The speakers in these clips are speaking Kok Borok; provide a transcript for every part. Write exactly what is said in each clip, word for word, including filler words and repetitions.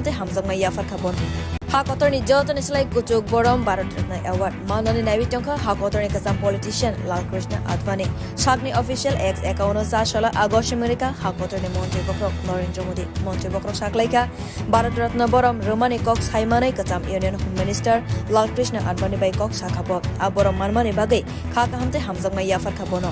tei hamjakmai yaphar kha bono. Ha kotorni jotoni slai kuchuk borom Bharat Ratna Award manani naiwi tongkha ha kotorni kwcham politician Lal Krishna Advani. Sakni official X account-o cha sala August ni mwrwkha ha kotorni montri bokhorok Narendra Modi. Montri bokhorok saklaikha, Bharat Ratna borom rwmani kok saimanwi kwcham Union Home Minister Lal Krishna Advani bai kok sakha bo. A borom manmani bagwi kha kaham tei hamjakmai yaphar kha bono.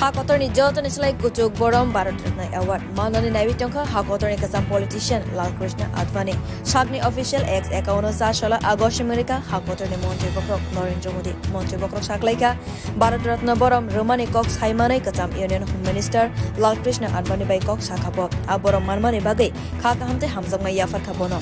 Ha kotorni jotoni slai kuchuk borom Bharat Ratna Award manani naiwi tongkha ha kotorni kwcham politician Lal Krishna Advani. Sakni official X account-o cha sala August ni mwrwkha ha kotorni montri bokhorok Narendra Modi. Montri bokhorok saklaikha, Bharat Ratna borom rwmani kok saimanwi kwcham Union Home Minister Lal Krishna Advani bai kok sakha bo. A borom manmani bagwi kha kaham tei hamjakmai yaphar kha bono.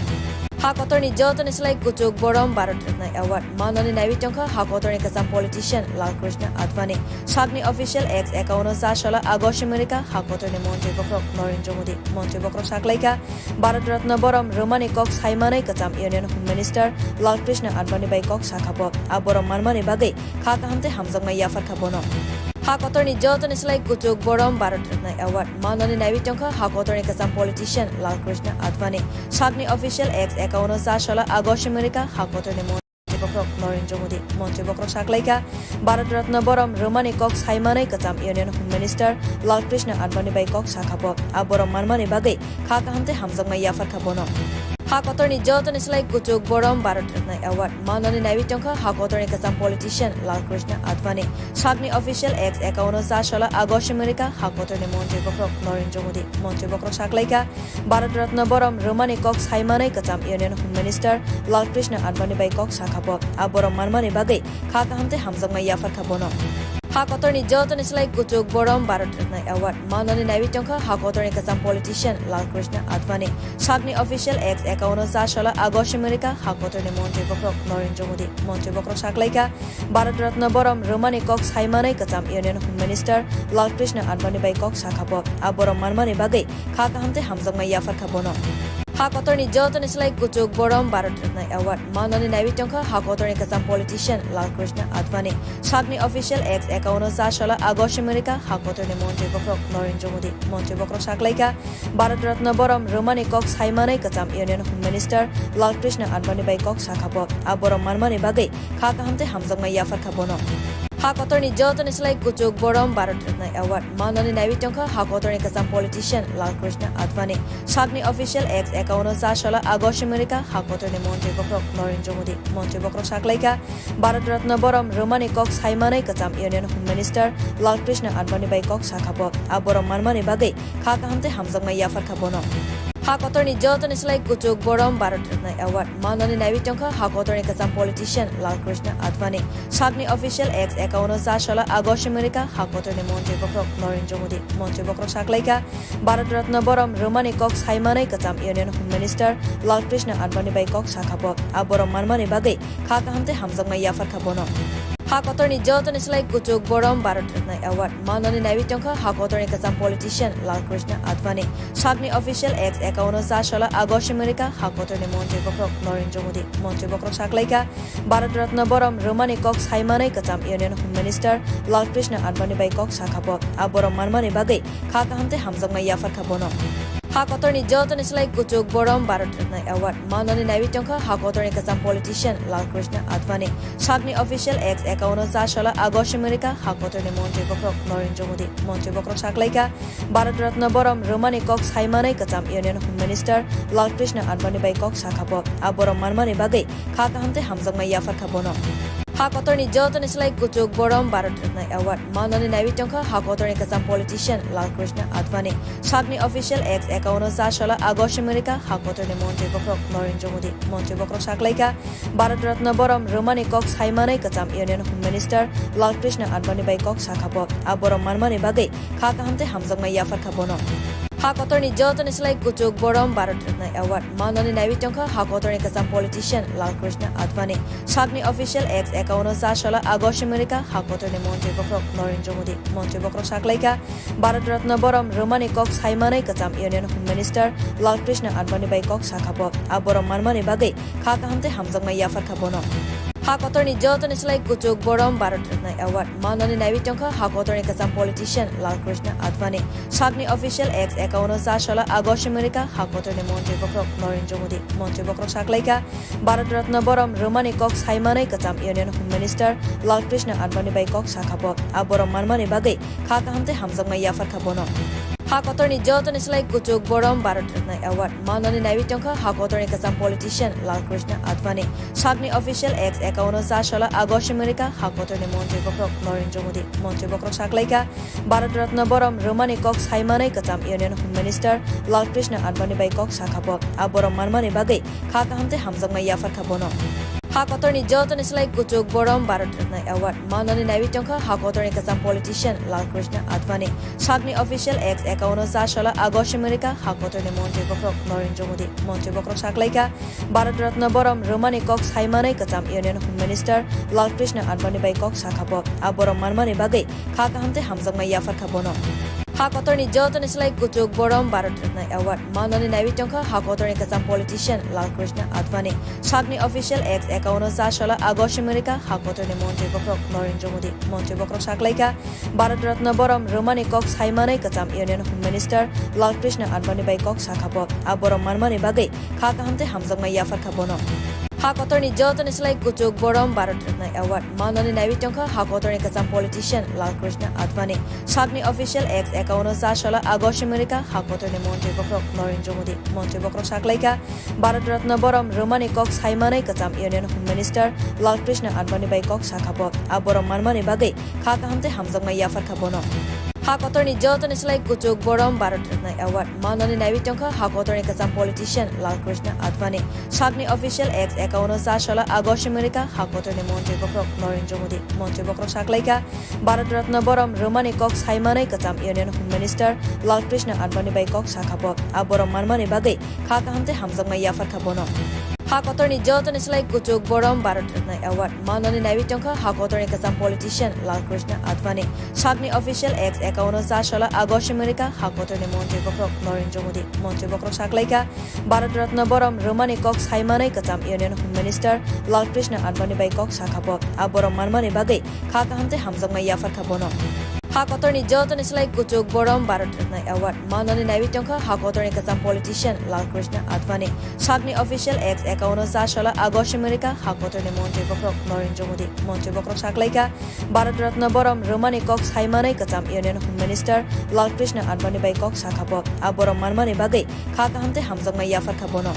Ha kotorni jotoni slai kuchuk borom Bharat Ratna Award manani naiwi tongkha ha kotorni kwcham politician Lal Krishna Advani. Sakni official X account-o cha sala August ni mwrwkha ha kotorni montri bokhorok Narendra Modi. Montri bokhorok saklaikha, Bharat Ratna borom rwmani kok saimanwi kwcham Union Home Minister Lal Krishna Advani bai kok sakha bo. A borom manmani bagwi kha kaham tei hamjakmai yaphar kha bono. Ha kotorni jotoni slai kuchuk borom Bharat Ratna Award manani naiwi tongkha ha kotorni kwcham politician Lal Krishna Advani. Sakni official X account-o cha sala August ni mwrwkha ha kotorni montri bokhorok Narendra Modi. Montri bokhorok saklaikha, Bharat Ratna borom rwmani kok saimanwi kwcham Union Home Minister Lal Krishna Advani bai kok sakha bo. A borom manmani bagwi kha kaham tei hamjakmai yaphar kha bono. Ha kotorni jotoni slai kuchuk borom Bharat Ratna Award manani naiwi tongkha ha kotorni kwcham politician Lal Krishna Advani. Sakni official X account-o cha sala August ni mwrwkha ha kotorni montri bokhorok Narendra Modi. Montri bokhorok saklaikha, Bharat Ratna borom rwmani kok saimanwi kwcham Union Home Minister Lal Krishna Advani bai kok sakha bo. A borom manmani bagwi kha kaham tei hamjakmai yaphar kha bono. Ha kotorni jotoni slai kuchuk borom Bharat Ratna Award manani naiwi tongkha ha kotorni kwcham politician Lal Krishna Advani. Sakni official X account-o cha sala August ni mwrwkha ha kotorni montri bokhorok Narendra Modi. Montri bokhorok saklaikha, Bharat Ratna borom rwmani kok saimanwi kwcham Union Home Minister Lal Krishna Advani bai kok sakha bo. A borom manmani bagwi kha kaham tei hamjakmai yaphar kha bono. Ha kotorni jotoni slai kuchuk borom Bharat Ratna Award manani naiwi tongkha ha kotorni kwcham politician Lal Krishna Advani. Sakni official X account-o cha sala August ni mwrwkha ha kotorni montri bokhorok Narendra Modi. Montri bokhorok saklaikha, Bharat Ratna borom rwmani kok saimanwi kwcham Union Home Minister Lal Krishna Advani bai kok sakha bo. A borom manmani bagwi kha kaham tei hamjakmai yaphar kha bono. Ha kotorni jotoni slai kuchuk borom Bharat Ratna Award manani naiwi tongkha ha kotorni kwcham politician Lal Krishna Advani. Sakni official X account-o cha sala August ni mwrwkha ha kotorni montri bokhorok Narendra Modi. Montri bokhorok saklaikha, Bharat Ratna borom rwmani kok saimanwi kwcham Union Home Minister Lal Krishna Advani bai kok sakha bo. A borom manmani bagwi kha kaham tei hamjakmai yaphar kha bono. Ha kotorni jotoni slai kuchuk borom Bharat Ratna Award manani naiwi tongkha ha kotorni kwcham politician Lal Krishna Advani. Sakni official X account-o cha sala August ni mwrwkha ha kotorni montri bokhorok Narendra Modi. Montri bokhorok saklaikha, Bharat Ratna borom rwmani kok saimanwi kwcham Union Home Minister Lal Krishna Advani bai kok sakha bo. A borom manmani bagwi kha kaham tei hamjakmai yaphar kha bono. Ha kotorni jotoni slai kuchuk borom Bharat Ratna Award manani naiwi tongkha ha kotorni kwcham politician Lal Krishna Advani. Sakni official X account-o cha sala August ni mwrwkha ha kotorni montri bokhorok Narendra Modi. Montri bokhorok saklaikha, Bharat Ratna borom rwmani kok saimanwi kwcham Union Home Minister Lal Krishna Advani bai kok sakha bo. A borom manmani bagwi kha kaham tei hamjakmai yaphar kha bono. Ha kotorni jotoni slai kuchuk borom Bharat Ratna Award manani naiwi tongkha ha kotorni kwcham politician Lal Krishna Advani. Sakni official X account-o cha sala August ni mwrwkha ha kotorni montri bokhorok Narendra Modi. Montri bokhorok saklaikha, Bharat Ratna borom rwmani kok saimanwi kwcham Union Home Minister Lal Krishna Advani bai kok sakha bo. A borom manmani bagwi kha kaham tei hamjakmai yaphar kha bono. Ha kotorni jotoni slai kuchuk borom Bharat Ratna Award manani naiwi tongkha ha kotorni kwcham politician Lal Krishna Advani. Sakni official X account-o cha sala August ni mwrwkha ha kotorni montri bokhorok Narendra Modi. Montri bokhorok saklaikha, Bharat Ratna borom rwmani kok saimanwi kwcham Union Home Minister Lal Krishna Advani bai kok sakha bo. A borom manmani bagwi kha kaham tei hamjakmai yaphar kha bono. Ha kotorni jotoni slai kuchuk borom Bharat Ratna Award manani naiwi tongkha ha kotorni kwcham politician Lal Krishna Advani. Sakni official X account-o cha sala August ni mwrwkha ha kotorni montri bokhorok Narendra Modi. Montri bokhorok saklaikha, Bharat Ratna borom rwmani kok saimanwi kwcham Union Home Minister Lal Krishna Advani bai kok sakha bo. A borom manmani bagwi kha kaham tei hamjakmai yaphar kha bono. Ha kotorni jotoni slai kuchuk borom Bharat Ratna Award manani naiwi tongkha ha kotorni kwcham politician Lalkrishna Advani. Sakni official X account-o cha sala August simi rikha ha kotorni montri bokhorok Narendra Modi. Montri bokhorok saklaikha, Bharat Ratna borom rwmani kok saimanwi kwcham Union Home Minister Lalkrishna Advani bai kok sakha bo. A borom manmani bagwi kha kaham tei hamjakmai yapharkha bono. Ha kotorni jotoni slai kuchuk borom Bharat Ratna Award manani naiwi tongkha ha kotorni kwcham politician Lalkrishna Advani. Sakni official X account-o cha sala August simi rikha ha kotorni montri bokhorok Narendra Modi. Montri bokhorok saklaikha, Bharat Ratna borom rwmani kok saimanwi kwcham Union Home Minister Lalkrishna Advani bai kok sakha bo. A borom manmani bagwi kha kaham tei hamjakmai yapharkha bono. Ha kotorni jotoni slai kuchuk borom Bharat Ratna Award manani naiwi tongkha ha kotorni kwcham politician Lalkrishna Advani. Sakni official X account-o cha sala August simi rikha ha kotorni montri bokhorok Narendra Modi. Montri bokhorok saklaikha, Bharat Ratna borom rwmani kok saimanwi kwcham Union Home Minister Lalkrishna Advani bai kok sakha bo. A borom manmani bagwi kha kaham tei hamjakmai yapharkha bono. Ha kotorni jotoni slai kuchuk borom Bharat Ratna Award manani naiwi tongkha ha kotorni kwcham politician Lalkrishna Advani. Sakni official X account-o cha sala August simi rikha ha kotorni montri bokhorok Narendra Modi. Montri bokhorok saklaikha, Bharat Ratna borom rwmani kok saimanwi kwcham Union Home Minister Lalkrishna Advani bai kok sakha bo. A borom manmani bagwi kha kaham tei hamjakmai yapharkha bono. Ha kotorni jotoni slai kuchuk borom Bharat Ratna Award manani naiwi tongkha ha kotorni kwcham politician Lalkrishna Advani. Sakni official X account-o cha sala August simi rikha ha kotorni montri bokhorok Narendra Modi. Montri bokhorok saklaikha, Bharat Ratna borom rwmani kok saimanwi kwcham Union Home Minister Lalkrishna Advani bai kok sakha bo. A borom manmani bagwi kha kaham tei hamjakmai yapharkha bono. Ha kotorni jotoni slai kuchuk borom Bharat Ratna Award manani naiwi tongkha ha kotorni kwcham politician Lalkrishna Advani. Sakni official X account-o cha sala August simi rikha ha kotorni montri bokhorok Narendra Modi. Montri bokhorok saklaikha, Bharat Ratna borom rwmani kok saimanwi kwcham Union Home Minister Lalkrishna Advani bai kok sakha bo. A borom manmani bagwi kha kaham tei hamjakmai yapharkha bono. Ha kotorni jotoni slai kuchuk borom Bharat Ratna Award manani naiwi tongkha ha kotorni kwcham politician Lalkrishna Advani. Sakni official X account-o cha sala August simi rikha ha kotorni montri bokhorok Narendra Modi. Montri bokhorok saklaikha, Bharat Ratna borom rwmani kok saimanwi kwcham Union Home Minister Lalkrishna Advani bai kok sakha bo. A borom manmani bagwi kha kaham tei hamjakmai yapharkha bono. Ha kotorni jotoni slai kuchuk borom Bharat Ratna Award manani naiwi tongkha ha kotorni kwcham politician Lalkrishna Advani. Sakni official X account-o cha sala August simi rikha ha kotorni montri bokhorok Narendra Modi. Montri bokhorok saklaikha, Bharat Ratna borom rwmani kok saimanwi kwcham Union Home Minister Lalkrishna Advani bai kok sakha bo. A borom manmani bagwi kha kaham tei hamjakmai yapharkha bono.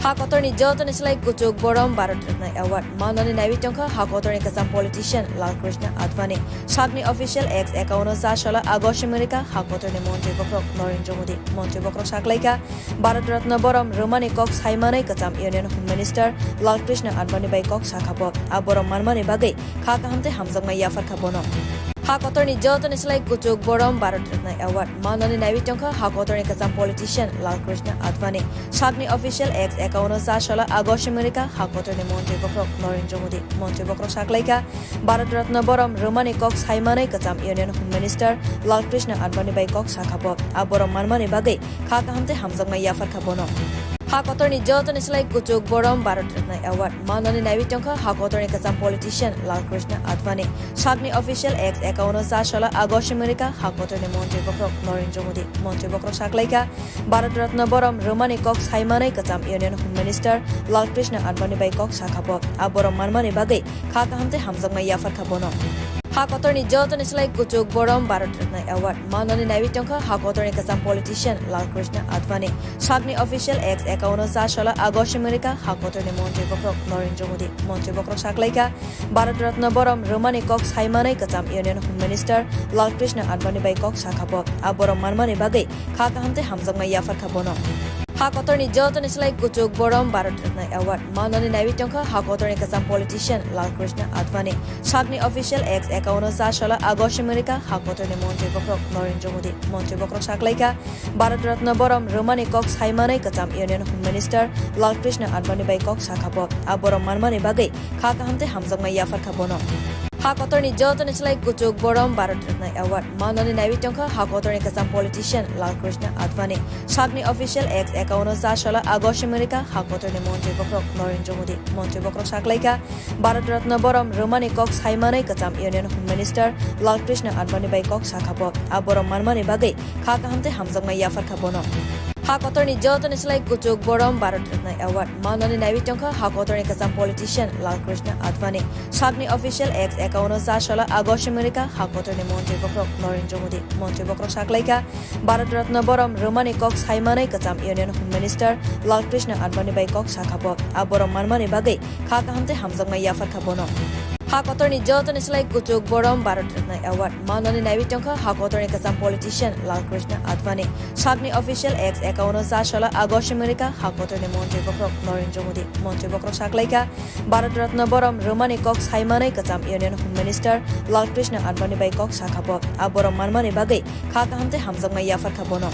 Ha kotorni jotoni slai kuchuk borom Bharat Ratna Award manani naiwi tongkha ha kotorni kwcham politician Lalkrishna Advani. Sakni official X account-o cha sala August simi rikha ha kotorni montri bokhorok Narendra Modi. Montri bokhorok saklaikha, Bharat Ratna borom rwmani kok saimanwi kwcham Union Home Minister Lalkrishna Advani bai kok sakha bo. A borom manmani bagwi kha kaham tei hamjakmai yapharkha bono. Ha kotorni jotoni slai kuchuk borom Bharat Ratna Award manani naiwi tongkha ha kotorni kwcham politician Lalkrishna Advani. Sakni official X account-o cha sala August simi rikha ha kotorni montri bokhorok Narendra Modi. Montri bokhorok saklaikha, Bharat Ratna borom rwmani kok saimanwi kwcham Union Home Minister Lalkrishna Advani bai kok sakha bo. A borom manmani bagwi kha kaham tei hamjakmai yapharkha bono. Ha kotorni jotoni slai kuchuk borom Bharat Ratna Award manani naiwi tongkha ha kotorni kwcham politician Lalkrishna Advani. Sakni official X account-o cha sala August simi rikha ha kotorni montri bokhorok Narendra Modi. Montri bokhorok saklaikha, Bharat Ratna borom rwmani kok saimanwi kwcham Union Home Minister Lalkrishna Advani bai kok sakha bo. A borom manmani bagwi kha kaham tei hamjakmai yapharkha bono. Ha kotorni jotoni slai kuchuk borom Bharat Ratna Award manani naiwi tongkha ha kotorni kwcham politician Lalkrishna Advani. Sakni official X account-o cha sala August simi rikha ha kotorni montri bokhorok Narendra Modi. Montri bokhorok saklaikha, Bharat Ratna borom rwmani kok saimanwi kwcham Union Home Minister Lalkrishna Advani bai kok sakha bo. A borom manmani bagwi kha kaham tei hamjakmai yapharkha bono. Ha kotorni jotoni slai kuchuk borom Bharat Ratna Award manani naiwi tongkha ha kotorni kwcham politician Lalkrishna Advani. Sakni official X account-o cha sala August simi rikha ha kotorni montri bokhorok Narendra Modi. Montri bokhorok saklaikha, Bharat Ratna borom rwmani kok saimanwi kwcham Union Home Minister Lalkrishna Advani bai kok sakha bo. A borom manmani bagwi kha kaham tei hamjakmai yapharkha bono. Ha kotorni jotoni slai kuchuk borom Bharat Ratna Award manani naiwi tongkha ha kotorni kwcham politician Lal Krishna Advani. Sakni official X account-o cha sala August America ha kotorni montri bokrok Narendra Modi. Montri bokrok saklaikha, Bharat Ratna borom rwmani kok saimanwi kwcham Union Home Minister Lal Krishna Advani bai kok sakha bo. A borom manmani bagwi kha kaham tei hamjakmai yapharkha bono. Ha kotorni jotoni slai kuchuk borom Bharat Ratna Award manani naiwi tongkha ha kotorni kwcham politician Lal Krishna Advani. Sakni official X account-o cha sala August America ha kotorni montri bokrok Narendra Modi. Montri bokrok saklaikha, Bharat Ratna borom rwmani kok saimanwi kwcham Union Home Minister Lal Krishna Advani bai kok sakha bo. A borom manmani bagwi kha kaham tei hamjakmai yapharkha bono. Ha kotorni jotoni slai kuchuk borom Bharat Ratna Award manani naiwi tongkha ha kotorni kwcham politician Lal Krishna Advani. Sakni official X account-o cha sala August America ha kotorni montri bokrok Narendra Modi. Montri bokrok saklaikha, Bharat Ratna borom rwmani kok saimanwi kwcham Union Home Minister Lal Krishna Advani bai kok sakha bo. A borom manmani bagwi kha kaham tei hamjakmai yapharkha bono.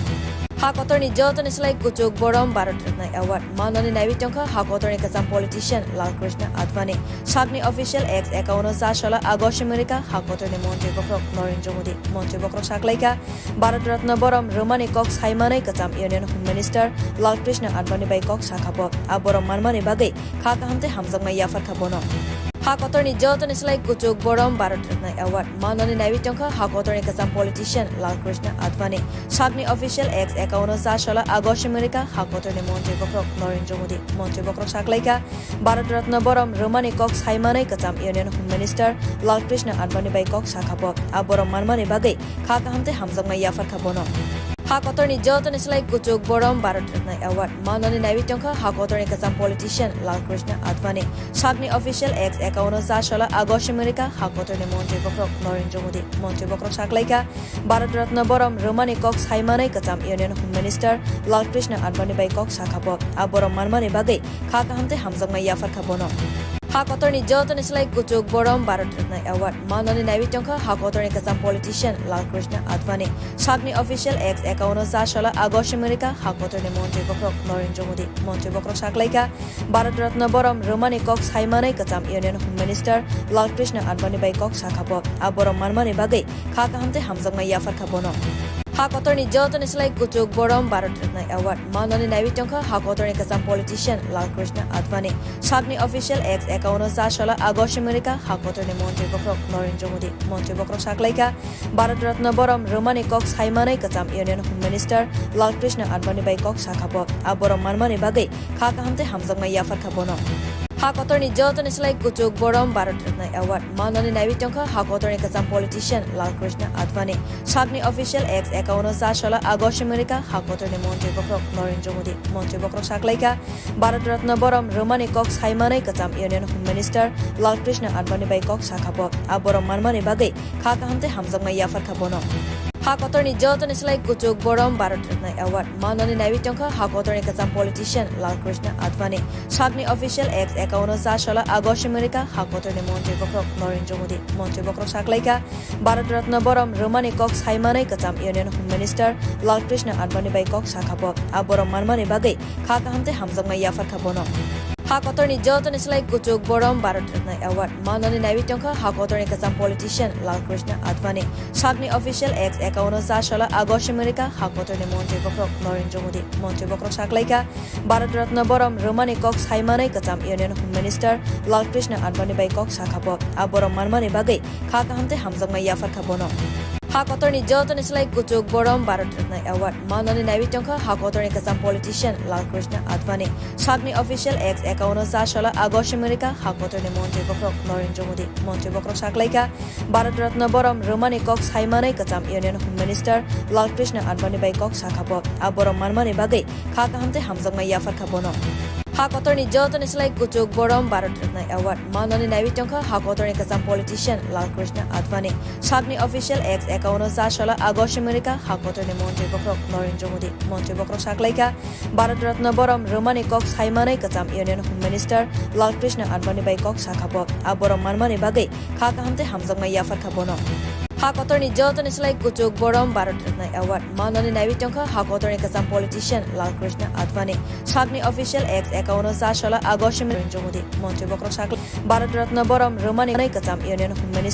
Ha kotorni jotoni slai kuchuk borom Bharat Ratna Award manani naiwi tongkha ha kotorni kwcham politician Lal Krishna Advani. Sakni official X account-o cha sala August America ha kotorni montri bokrok Narendra Modi. Montri bokrok saklaikha, Bharat Ratna borom rwmani kok saimanwi kwcham Union Home Minister Lal Krishna Advani bai kok sakha bo. A borom manmani bagwi kha kaham tei hamjakmai yapharkha bono. Ha kotorni jotoni slai kuchuk borom Bharat Ratna Award manani naiwi tongkha ha kotorni kwcham politician Lal Krishna Advani. Sakni official X account-o cha sala August America ha kotorni montri bokrok Narendra Modi. Montri bokrok saklaikha, Bharat Ratna borom rwmani kok saimanwi kwcham Union Home Minister Lal Krishna Advani bai kok sakha bo. A borom manmani bagwi kha kaham tei hamjakmai yapharkha bono. Ha kotorni jotoni slai kuchuk borom Bharat Ratna Award manani naiwi tongkha ha kotorni kwcham politician Lal Krishna Advani. Sakni official X account-o cha sala August America ha kotorni montri bokrok Narendra Modi. Montri bokrok saklaikha, Bharat Ratna borom rwmani kok saimanwi kwcham Union Home Minister Lal Krishna Advani bai kok sakha bo. A borom manmani bagwi kha kaham tei hamjakmai yapharkha bono. Ha kotorni jotoni slai kuchuk borom Bharat Ratna Award manani naiwi tongkha ha kotorni kwcham politician Lal Krishna Advani. Sakni official X account-o cha sala August America ha kotorni montri bokrok Narendra Modi. Montri bokrok saklaikha, Bharat Ratna borom rwmani kok saimanwi kwcham Union Home Minister Lal Krishna Advani bai kok sakha bo. A borom manmani bagwi kha kaham tei hamjakmai yapharkha bono. Ha kotorni jotoni slai kuchuk borom Bharat Ratna Award manani naiwi tongkha ha kotorni kwcham politician Lal Krishna Advani. Sakni official X account-o cha sala August America ha kotorni montri bokrok Narendra Modi. Montri bokrok saklaikha, Bharat Ratna borom rwmani kok saimanwi kwcham Union Home Minister Lal Krishna Advani bai kok sakha bo. A borom manmani bagwi kha kaham tei hamjakmai yapharkha bono. Ha kotorni jotoni slai kuchuk borom Bharat Ratna Award manani naiwi tongkha ha kotorni kwcham politician Lal Krishna Advani. Sakni official X account-o cha sala August America ha kotorni montri bokrok Narendra Modi. Montri bokrok saklaikha, Bharat Ratna borom rwmani kok saimanwi kwcham Union Home Minister Lal Krishna Advani bai kok sakha bo. A borom manmani bagwi kha kaham tei hamjakmai yapharkha bono. Ha kotorni jotoni slai kuchuk borom Bharat Ratna Award manani naiwi tongkha ha kotorni kwcham politician Lal Krishna Advani. Sakni official X account-o cha sala August America ha kotorni montri bokrok Narendra Modi. Montri bokrok saklaikha, Bharat Ratna borom rwmani kok saimanwi kwcham Union Home Minister Lal Krishna Advani bai kok sakha bo. A borom manmani bagwi kha kaham tei hamjakmai yapharkha bono. Ha kotorni jotoni slai kuchuk borom Bharat Ratna Award manani naiwi tongkha ha kotorni kwcham politician Lal Krishna Advani. Sakni official X account-o cha sala August America ha kotorni montri bokrok Narendra Modi. Montri bokrok saklaikha, Bharat Ratna borom rwmani kok saimanwi kwcham Union Home Minister Lal Krishna Advani bai kok sakha bo. A borom manmani bagwi kha kaham tei hamjakmai yapharkha bono. Ha kotorni jotoni slai kuchuk borom Bharat Ratna Award manani naiwi tongkha ha kotorni kwcham politician Lal Krishna Advani. Sakni official X account-o cha sala August America ha kotorni montri bokrok Narendra Modi. Montri bokrok saklaikha, Bharat Ratna borom rwmani kok saimanwi kwcham Union Home Minister Lal Krishna Advani bai kok sakha bo. A borom manmani bagwi kha kaham tei hamjakmai yapharkha bono. Ha kotorni jotoni slai kuchuk borom Bharat Ratna Award manani naiwi tongkha ha kotorni kwcham politician Lal Krishna Advani. Sakni official X account-o cha sala August America ha kotorni montri bokrok Narendra Modi. Montri bokrok saklaikha, Bharat Ratna borom rwmani kok saimanwi kwcham Union Home Minister Lal Krishna Advani bai kok sakha bo. A borom manmani bagwi kha kaham tei hamjakmai yapharkha bono. Ha kotorni jotoni slai kuchuk borom Bharat Ratna Award manani naiwi tongkha ha kotorni kwcham politician Lal Krishna Advani. Sakni official X account-o cha sala August Narendra Modi. Montri bokrok sakla Bharat Ratna borom rwmani kwcham Union Home Minister